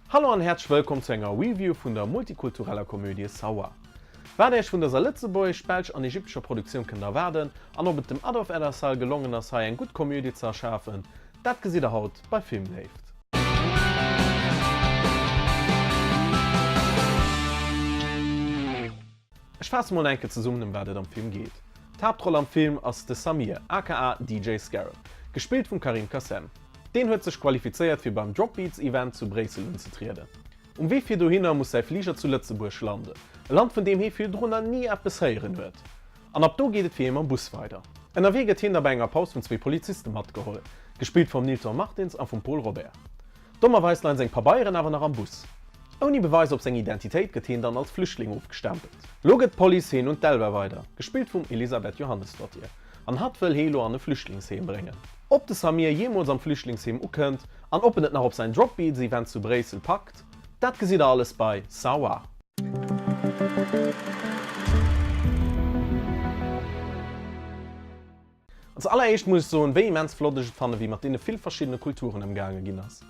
Hallo an häerzlech wëllkomm zu enger Review vun der multikultureller Komödie Sawa. Wat Iech vun dëser lëtzebuergesch, belsch an ägyptescher Produktioun kënnt erwaarden an ob et dem Adolf Edassal gelongen ass hei eng gutt Komödie ze erschafen, dat gesitt der haut bei Filmléift. Ech faasse mol enke zesummen em wat et am Film geet. D'Haaptroll am Film ass de Samir, aka DJ Scarab, gespillt vum Karim Kassem. Deen huet sech qualifizéiert fir beim Drop Beats Event zu Bréissel unzetrieden. Um Wee fir dohinner muss säi Fliger zu Lëtzebuerg landen, e Land vun deem hee virdrunner ni eppes héieren huet. An ab do geet et fir hie mam Bus weider. Ënnerwee gëtt hien da bei enger Paus vun zwee Poliziste matgeholl, gespillt vum Nilton Martins a vum Pol Robert. Dommerweis leien seng Pabeieren awer nach am Bus. Ouni Beweis op seng Identitéit gëtt heen dann als Flüchtling ofgestempelt. Lo gëtt d'Police heen un d'Elva weider, gespillt vum Elisabeth Johannesdottir, an hatt wëll hee lo an e Flüchtlingsheem bréngen. Ob de Samir jeemools am Flüchtlingsheem ukënnt an ob en et nach op säin Drop Beats Event zu Bréissel packt, dat gesitt der alles bei Sawa. Als alleréischt muss ech soen, wéi immens flott ech et fannen, wéi mat deene vill verschiddene Kulturen ëmgaange ginn ass.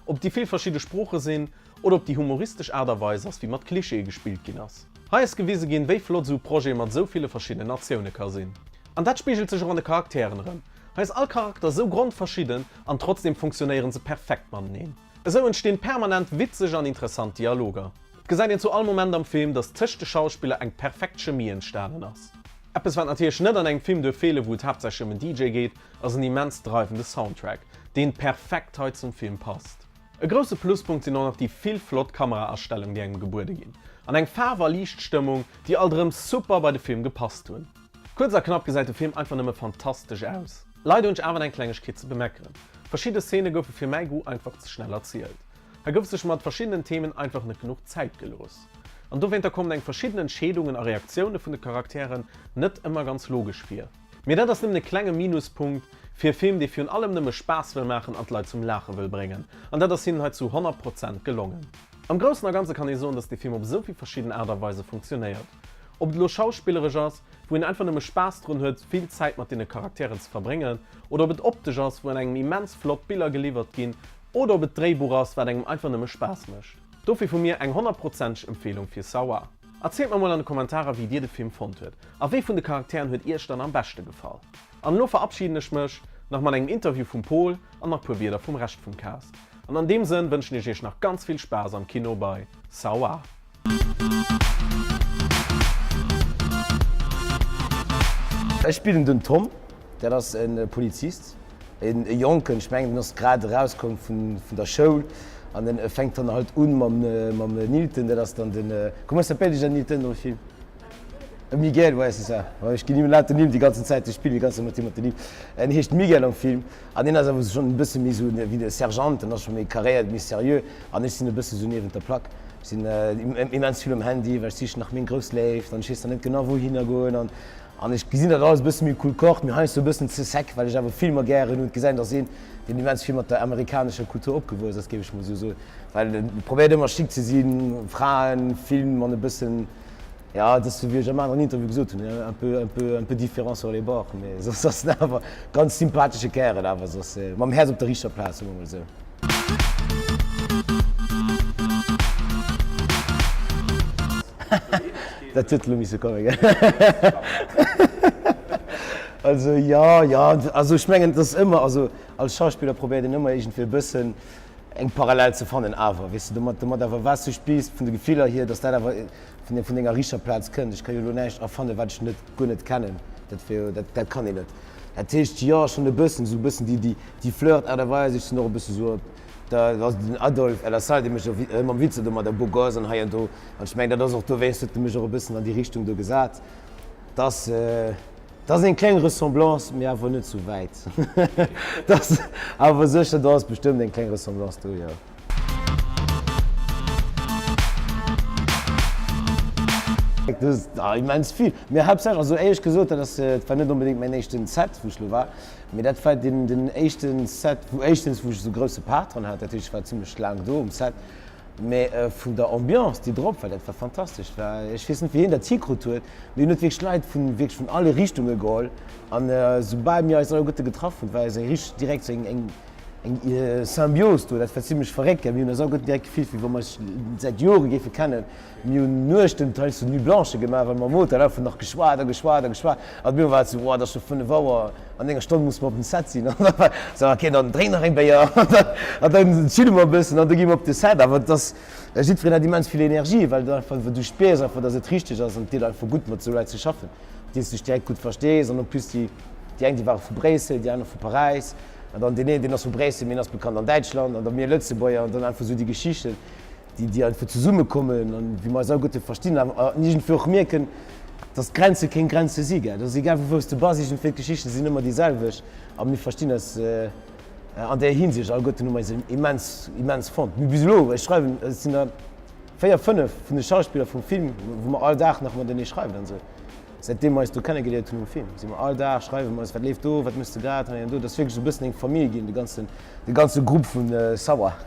Ob et déi vill verschidde Sprooche sinn oder ob déi humoristesch Aart a Weis ass, wéi mat Klischeeë gespillt ginn ass. Hei ass gewise ginn, wéi flott esou e Projet mat esou ville verschiddenen Natioune ka sinn. An dat spigelt sech och an de Charakteren erëm. Hei ass all Charakter esou grondverschidden an trotzdem funktionéieren se perfekt mateneen. Esou entstinn permanent witzeg an interessant Dialoger. Et gesäit een zu all Moment am Film, dass tëscht de Schauspiller eng perfekt Chemie entstanen ass. Eppes wat natierlech net an engem Film duerf feelen, wou et haaptsächlech ëm en DJ geet, ass en immens dreiwende Soundtrack, deen perfekt hei zum Film passt. E grousse Pluspunkt sinn och nach déi vill flott Kameraastellungen déi engem gebuede ginn, an eng Faarf a Liichtstëmmung, déi alt erëm super bei de Film gepasst hunn. Kuerz a knapp gesäit de Film einfach nëmme fantastesch aus. Leider hunn ech awer eng Klengegkeet ze bemeckeren, verschidde Szene goufe fir mäi Goût einfach ze schnell erzielt. Hei gouf sech mat verschiddenen Themen einfach net genuch Zäit gelooss. An dowéinter kommen eng verschidden Entscheedungen a Reaktioune vun de Charakteren net ëmmer ganz logesch vir. Mee dat ass nëmmen e klenge Minuspunkt fir e Film, dee virun allem nëmme Spaass wëll maachen an d'Leit zum Laache wëll bréngen. An dat ass hinnen hei zu 100 Prozent gelongen. Am Groussen a Ganze kann ee soen, dass dee Film op esou vill verschidden Aart a Weise funktionéiert. Ob et elo schauspilleresch ass, wou een einfach nëmme Spaass drun huet, vill Zäit mat deene Charakteren ze verbréngen, oder ob et optesch ass, wou an engem immens flott Biller geliwwert ginn, Oder ob et d'Dréibuch ass, wat engem einfach nëmme Spaass mécht. Dofir vu mir eng honnertprozenteg Empfehlung fir Sawa. Erzielt mer mol an de Kommentarer wéi dir de Film fonnt huet a wee vun de Charakteren huet iech dann am beschte gefall. An elo verabschieden ech mech nach mat engem Interview vum Pol an nach puer Wierder vum Rescht vum Cast. An an deem Sënn wënschen ech iech nach ganz vill Spaass am Kino bei Sawa. Ech spillen den Tom, dat ass e Polizist, e Jonken, ech mengen den ass grad erauskomm vun der Schoul an en fänkt dann halt un mam Nilton, dat ass dann den, comment s'appelle déjà Nilton dans le film? Miguel, ouais c'est ça, ech ginn him lauter Nimm déi ganzen Zäit, ech spillen déi ganze Zäit mat him mat den Nimm. En heescht Miguel am Film an hien ass awer schonn e bësse méi esou wéi de Sergeant, en ass scho méi carréiert, méi serieux an ech sinn e bësse sou niewent der Plack. Ech sinn immens vill um Handy, well ech sichen nach meng grouss Léift an ech weess nach net genau wouhinner goen an an ech gesinn dat alles e bësse méi cool kocht, mee heiansdo e bëssen ze sec, well ech awer Filmer gären hunn. Et gesäit een, dass een, deen immens vill mat der amerikanescher Kultur opgewuess ass, géif ech mol esou soen, well e probéiert ëmmer chic ze sinn, Fraen, Film an e bëssen. Jo, et ass wéi ech am aneren Interview gesot hunn, un peu, un peu, un peu différent sur les bords, mee soss ass en awer ganz sympathesche Kärel, awer soss mam Häerz op der richter Plaz, soe mer mol esou. Dat huet elo misse kommen, gell? Also jo, jo, also ech mengen, et ass ëmmer, also als Schauspiller probéiert een ëmmer iergendwéi e bëssen eng Parallel ze fannen, awer weess de, domat, domat awer wat s du spills vun de Gefiller hier, datt dat awer vun vun denger richter Plaz kënnt. Ech ka jo elo näischt erfannen, wat ech net, guer net kennen, dat wär jo, dat, dat kann een net. Dat heescht, jo, schonn e bëssen, esou e bëssen déi, déi, déi Flirt Aart a Weis, ech sinn och e bësse sou op der, also den Adolf El Assal, dee mécht och ëmmer Witzer domadder, beau gosse an hei an do, an ech mengen, dat ass och dowéinst huet e mech och e bëssen an déi Richtung do gesat, dass. Dat ass eng kleng Ressemblance, mee awer net sou wäit. Dat ass awer sécher, do ass bestëmmt eng kleng Ressemblance do, jo. Dat ass immens vill, mee haaptsächlech, also éierlech gesot, dat ass, dat war net onbedéngt mäin éischten Set, wou ech lo war, mee dat war deen, den éischten Set, wou éischtens, wou ech esou grousse Part dran hat, dat heescht, ech war zimlech laang do um Set. Mee vun der Ambiance déi drop war, dat war fantastesch. War, ech weess net wéi hien dat hikrut huet, mee hien huet wierklech Leit vun wierklech vun alle Richtunge geholl an soubal mir eis alleguerte getraff hunn, war eng richteg direkt sou eng eng. Eng Symbios do, dat war zimlech verréckt, gell. Mir hunn eis alleguerten direkt gefillt, wéi wa mer eis säit Jore géife kennen. Mir hunn Nuechten heiansdo Nuit blanche gemaach, well mer am Hotel einfach nach geschwat a geschwat a geschwat. An op eemol war et esou, Woah, et ass scho 5 Auer, an enger Stonn musse mer op dem Set sinn. An da war esou, Ok, dann drénk nach eng Béier an dann chille mer e bëssen an da gi mer op de Set. Awer et ass, jiddwereen hat immens vill Energie, well du einfach, du spiers einfach, datt et richteg ass an et deet einfach gutt, mat esou Leit ze schaffen, mat deenen s du dech direkt gutt verstees. An en plus déi, déi eng, déi ware vu Bréissel, déi aner vu Paräis. An dann deen een, deen ass vu Bréissel, mee en ass bekannt an Däitschland, an da mir Lëtzebuerger, an dann einfach esou déi Geschichten, déi, déi einfach zesummekommen an wéi mer eis alleguerte verstinn an iergendwéi och mierken, dass d'Grenze keng Grenze si, gell. Et ass egal, vu wou s de bass, iergendwéi d'Geschichte sinn ëmmer déi selwecht a mir verstinn eis an där Hinsicht alleguerten, hu mer eis immens, immens fonnt. Mee bis elo, ech schreiwen, et sinn der véier, fënnef vun de Schauspiller vum Film, wou mer all Dag nach matenee schreiwen an esou. Säitdeem mer eis do kennengeléiert hunn um Film, si mer all Dag, schreiwe mer eis, wat leeft do, wat méchs de grad hei an do. Dat ass wierklech esou e bëssen eng Famill ginn, de ganzen, de ganze Grupp vun Sauer.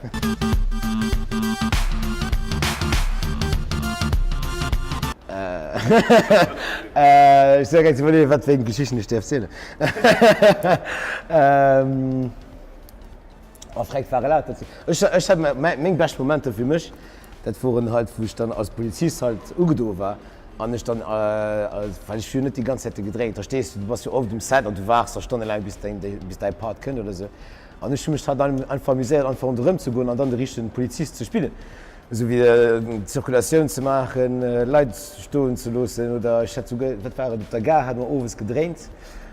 Ech si amgaang ze iwwerleeën, wat fir eng Geschichten ech däerf zielen. Oh freck ware laut dat ech ech hat meng bescht Momenter fir mech dat woren halt wou ech dann als Polizist halt ugedoe war an ech dann well ech hu jo net déi ganz Zäit gedréint verstees du, du bass jo oft um Set an du waarts da stonnelaang bis däin bis däi Part kënnt oder sou an ech hu mech halt einfach amuséiert einfach ronderëm ze goen an dann de richtegen Polizist ze spillen esou wéi d'Zirkulatioun ze maachen, Leit stoen ze loossen oder ech hat souguer wat war et op der Gare hate mer owes gedréint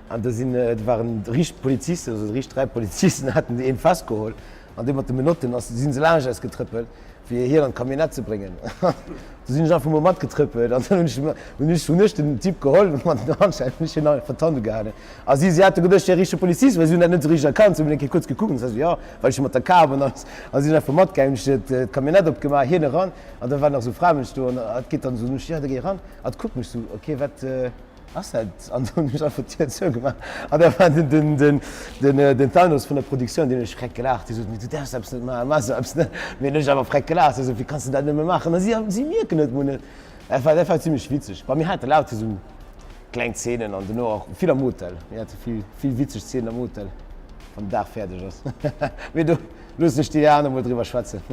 An do sinn, do waren richteg Polizisten, also richteg 3 Polizisten haten déi een festgeholl an dee mat de Menotten ass, si se laanscht eis getrëppelt, fir hien an d'Camionnette ze bréngen. Do sinn ech einfach mol matgetrëppelt an dann hunn ech, hunn ech, hunn ech den Typ geholl mat den Handschellen, hunn ech hien einfach d'Hand ugehalen. A si, si hate geduecht, ech wär e richtege Polizist, well si hunn dat net esou richteg erkannt. Si hunn eng Kéier kuerz gekuckt an si esou, jo, well ech jo mat der Kap an alles. A si sinn einfach matgaangen, hunn ech d'Camionnette opgemaach, hien eran an da war nach esou e Framënsch do an hat geet dann esou, hunn ech, jo, da géi eran. Hat kuckt mech esou, ok, wat, Ass dat? An dann hunn ech einfach d'Dier zougemaach an da war den, den, den, den Thanos vun der Produktioun, deen huet freck gelaacht. Dee sot, Mee du däerfs eppes net maachen, maach esou eppes net. Mee hunn ech awer freck gelaacht. Hie sot, Wéi kanns de dat nëmme maachen? A si, si mierken et mol net. Dat war, dat war zimmlech witzeg. Bah, mir hate lauter esou kleng Zeenen an dono och vill am Hotel. Mir hate vill, vill witzeg Zeenen am Hotel, wann den Dag fäerdeg ass. Mee do loossen ech déi aner mol driwwer schwätzen.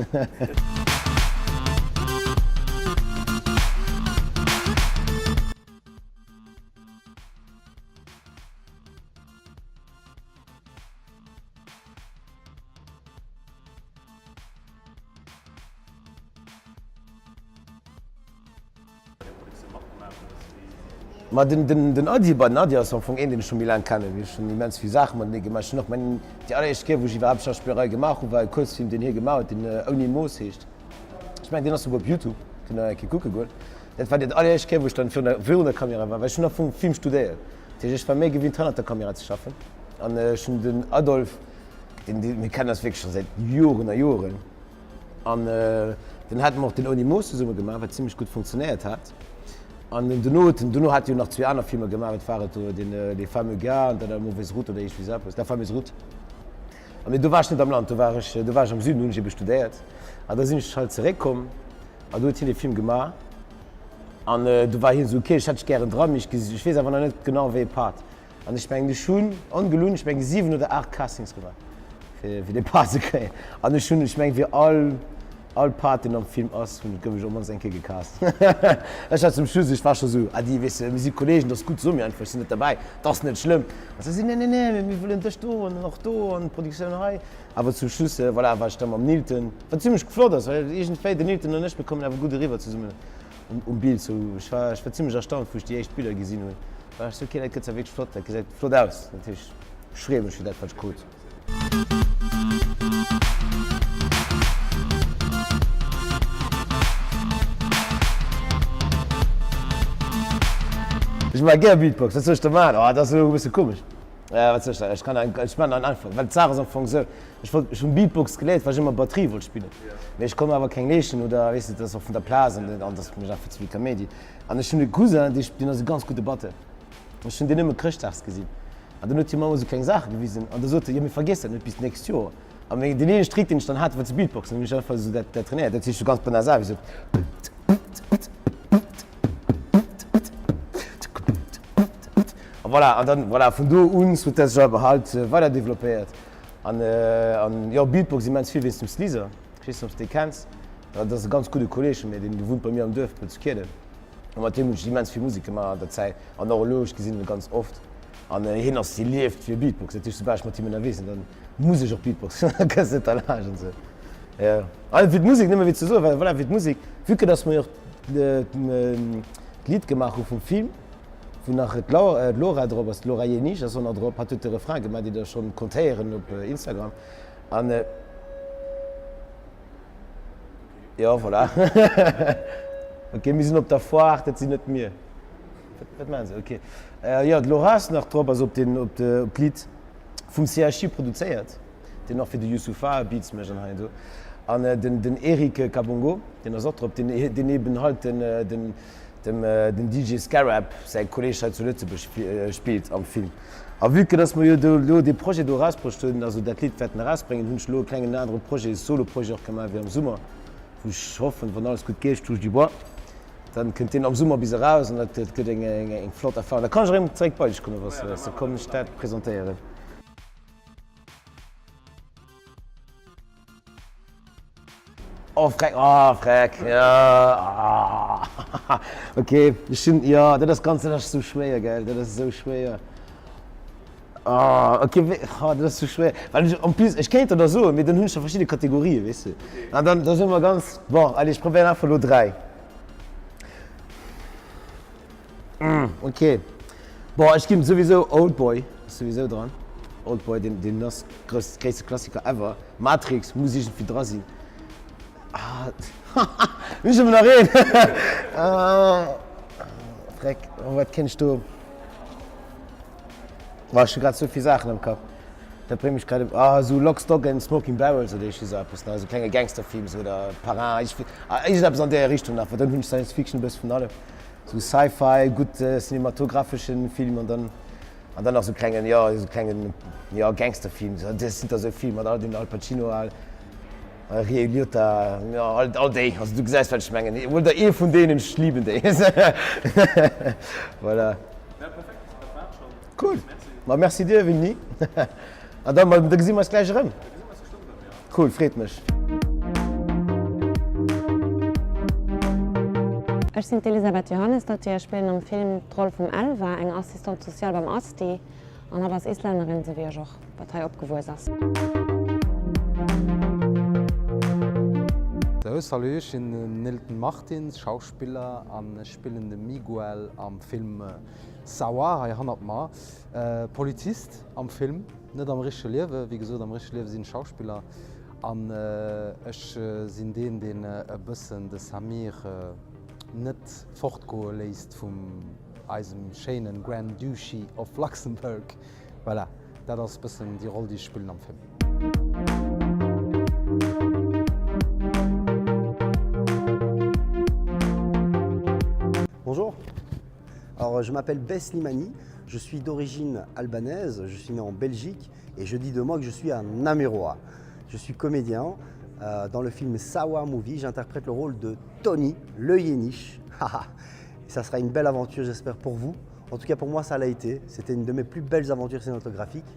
Ma den, den, den Adi, bah den Adi ass am Fong een, deen ech scho méi laang kennen. Mir hu schonn immens vill Saache matenee gemaach. Ech hunn och mäin, déi alleréischt Kéier, wou ech iwwerhaapt Schauspillerei gemaach hunn, war e Kuerzfilm, deen hie gemaach huet, deen Ouni Mooss heescht. Ech mengen, deen ass souguer op Youtube, kënnt der eng Kéier kucke goen. Dat war déi alleréischt Kéier, wou ech dann virun der Kamera war, well ech hunn am Fong Film studéiert. Dat heescht, ech war méi gewinnt, hannert der Kamera ze schaffen. An ech hunn den Adolf, deen, deen, mir kennen eis wierklech scho säit Joren a Joren. An dann hate mer och den Ouni Mooss zesumme gemaach, wat zimmlech gutt funktionéiert hat. An dono huet en, dono hat e jo nach zwee aner Filmer gemaach, wat war et do, deen Les fameux gars an dann La mauvaise route oder iergendwéi esou eppes, La fameuse route. A mee do war ech net am Land, do war ech, do war ech am Süden, do hunn ech ebe studéiert. An da sinn ech halt zeréckkomm. An do huet hien dee Film gemaach an do war hien esou, ok, ech hätt dech gären dran, mee ech ech weess awer nach net genau wéi ee Part. An ech mengen ech hunn, ongelunn, ech mengen 7 oder 8 Castings gemaach fir fir dee Part ze kréien. An ech hunn, ech mengen fir all all Part deen am Film ass, hunn gouf ech op mannst eng Kéier gecast. Ech war zum Schluss, ech war scho sou, Adi, weess de, mir si Kollegen, dat ass gutt, so mir einfach, ech sinn net derbäi, dat ass net schlëmm. An si, nee, nee, nee, mee mir wëllen dech do an och do an d'Produktioun hei. Awer zum Schluss, voilà, war ech da mam Nilton. Wat zimlech flott ass, well iergendwéi den Nilton an ech, mir kommen awer gutt eriwwer zesummen um Bild. Sou, ech war, ech war zimlech erstaunt, wou ech déi éischt Biller gesinn hunn. War ech sou, okay, dat gëtt zwar wierklech flott, dat gesäit flott aus. Dat heescht, ech freeë mech fir dat, wat ech krut. Ech maache gär Beatbox, wat soll ech da maachen? Oh, dat ass elo e bësse komesch. Wat soll ech da, ech kann, ech maachen dann einfach, well d'Saach ass am Fong sou, Ech wollt, ech hunn Beatbox geléiert, well ech ëmmer Batterie wollt spillen. Mee ech konnt mer awer keng leeschten oder weess de, dat ass och vun der Plaz an an dat mécht einfach ze vill Kaméidi. An ech hunn e Cousin, dee deen ass e ganz gudde Batteur. Ech hunn deen ëmmer chrëschtdags gesinn. An dann huet hie mer ëmmer esou kleng Saache gewisen an da sot e, jo mee vergiess dat net bis d'nächst Joer. A meng, deen eenzegen Trick deen ech dann hat, war ze Beatboxen. Dann hunn ech einfach esou dat dat trainéiert. Dat heescht esou ganz banal Saachen wéi esou. A voilà, an dann voilà, vun do un huet dat sech awer halt weider developpéiert. An an jo Beatbox immens vill wéinst dem Sleazer, ech weess net ob s de dee kenns, dat ass e ganz gudde Kolleg vu mir, deen wunnt bei mir am Duerf zu Kielen a mat deem hunn ech immens vill Musek gemaach an der Zäit an och elo, ech gesinn e ganz oft an hien ass, hie lieft fir Beatbox, dat heescht soubal ech mat him ënnerwee sinn, dann muss ech och Beatboxen, da kënns net derlaanscht an esou. Jo an fir d'Musek, nëmme fir ze soen, well voilà fir d'Musek, vue que dass mer jo och d'Lidd gemaach hu vum Film, Wou nach d'Laura drop ass, d'Laura Jenisch ass och nach drop, hatt huet de Refrain gemaach, dee der schonn konnt héieren op Instagram. An jo, voilà. Ok, mir sinn op der Foire, dat sinn net mir. Wat maachen se? Ok. Jo, d'Laura ass nach drop, ass op den, op d'Lidd vum CHI produzéiert, deen och fir de Youssoupha Beats mécht an hei an do. An den Eric Kabongo, deen ass och drop, deen eben halt den, Dem den DJ Scarab säi Kolleeg hei zu Lëtzebuerg spillt am Film. A vue que dass mer jo do elo dee Projet do erausbruecht hunn, also dat Lidd wäerten erausbréngen, hunn ech elo e klengen anere Projet, e Solo-Projet och gemaach fir am Summer, wou ech hoffen, wann alles gutt geet, je touche du bois, dann kënnt deen am Summer bis eraus an dat gëtt eng eng flott Erfahrung. Da kann ech erëm zeréck bei dech kommen, wann s de wëlls, da kommen ech dat presentéieren. Oh freck, oh freck, jo, ah, ok, ech hunn, jo, dat ass ganz, dat ass esou schwéier, gell, dat ass esou schwéier. Ah, ok, wéi, oh, dat ass esou schwéier, well ech en plus, ech kéint der der soen, mee dann hunn ech der verschidde Kategorien, weess de, an dann, da si mer ganz, bon, allez, ech probéieren einfach elo 3. Ok bon ech ginn souwisou Oldboy ass souwisou dran. Oldboy deen deen ass grouss gréisste Klassiker ever. Matrix muss iergendwéi dra sinn. Ah hunn ech awer nach een. Ah dreck oh wat kéint ech do. Oh ech hu grad souvill Saachen am Kapp. Dat bréngt mech grad op ah esou Lock Stock and Smoking Barrels oder iergendwéi esou eppes ne esou klenge Gangsterfilm esou oder Parrain iergendeppes an där Richtung nach well dann hunn ech Science Fiction e bësse vun allem. Sou Sci-Fi, gutt cinematographeschen Film an dann an dann nach sou klengen, jo sou klengen, jo Gangsterfilm. Dat sinn der sou vill mat all den Al Pacino, al Ray Liotta, jo all all déi. Also du gesäis wat ech mengen. Huel der ee vun deenen, ech liben déi. Voilà. Ja perfekt, dat war et schonn. Cool. Ma merci dir Winnie. An dann, da gesi mer eis gläich erëm. Da gesi mer eis bestëmmt erëm, jo. Cool, freet mech. Ech sinn d'Elisabeth Johannesdottir, ech spillen am Film d'Roll vum Elva, eng Assistante sociale beim Asti, an hatt ass Islännerin, sou wéi ech och, wat hei opgewuess ass. Sou, salut, ech sinn den Nilton Martins, Schauspiller, an ech spillen de Miguel am Film Sawa, hei hannert mer. Polizist am Film, net am richtege Liewen. Wéi gesot, am richtege Liewe sinn ech Schauspiller an ech sinn deen, deen e bëssen de Samir net fortgoe léisst vum eisem schéine Grand Duchy of Luxembourg. Voilà, dat ass e bëssen déi Roll, déi ech spillen am Film. Bonjour. Alors, je m'appelle Bess Limani, je suis d'origine albanaise, je suis né en Belgique et je dis de moi que je suis un Namurois. Je suis comédien. Euh, dans le film Sawa Movie, j'interprète le rôle de Tony, le Yéniche. ça sera une belle aventure, j'espère, pour vous. En tout cas, pour moi, ça l'a été. C'était une de mes plus belles aventures cinématographiques.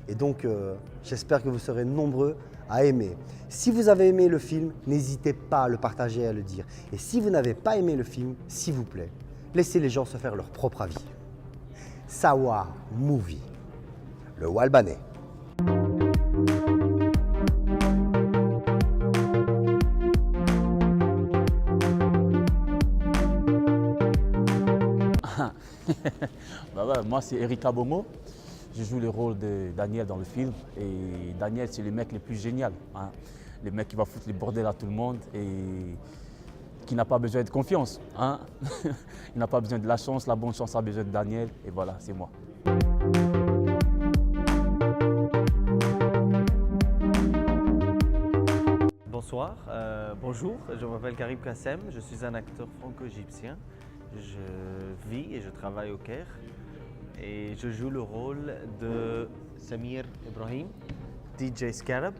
Et donc, euh, j'espère que vous serez nombreux à aimer. Si vous avez aimé le film, n'hésitez pas à le partager et à le dire. Et si vous n'avez pas aimé le film, s'il vous plaît, laissez les gens se faire leur propre avis. Sawa Movie, le Walbanais. bah ouais, moi, c'est Erika Bongo. Je joue le rôle de Daniel dans le film. Et Daniel, c'est le mec le plus génial. Hein. Le mec qui va foutre le bordel à tout le monde et qui n'a pas besoin de confiance. Hein. Il n'a pas besoin de la chance, la bonne chance a besoin de Daniel. Et voilà, c'est moi. Bonsoir, euh, bonjour, je m'appelle Karib Kassem, je suis un acteur franco-égyptien. Je vis et je travaille au Caire et je joue le rôle de Samir Ibrahim, DJ Scarab,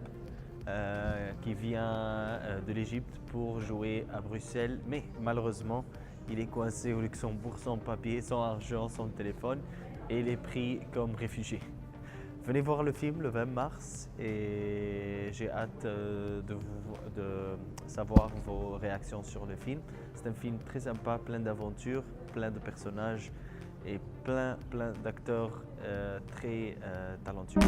euh, qui vient euh, de l'Égypte pour jouer à Bruxelles, mais malheureusement, il est coincé au Luxembourg sans papier, sans argent, sans téléphone et il est pris comme réfugié. Venez voir le film le 20 mars et j'ai hâte euh, de, vous, de savoir vos réactions sur le film. C'est un film très sympa, plein d'aventures, plein de personnages et plein plein d'acteurs euh, très euh, talentueux.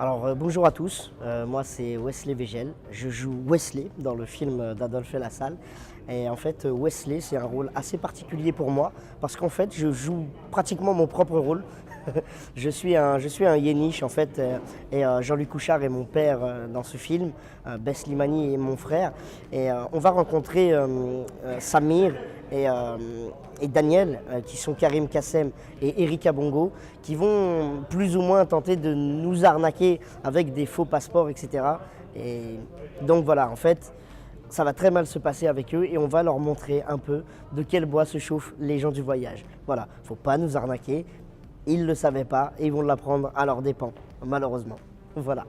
Alors euh, bonjour à tous, euh, moi c'est Wesley Vegel, je joue Wesley dans le film d'Adolphe Lassalle et en fait Wesley c'est un rôle assez particulier pour moi parce qu'en fait je joue pratiquement mon propre rôle. je suis un je suis un yéniche en fait euh, et euh, Jean-Luc Couchard est mon père euh, dans ce film, Bess Limani est mon frère et on va rencontrer Samir et, et Daniel qui sont Karim Kassem et Erika Bongo qui vont plus ou moins tenter de nous arnaquer avec des faux passeports etc. Et donc voilà en fait ça va très mal se passer avec eux et on va leur montrer un peu de quel bois se chauffent les gens du voyage. Voilà, faut pas nous arnaquer, ils ne le savaient pas et ils vont l'apprendre à leurs dépens, malheureusement. Voilà.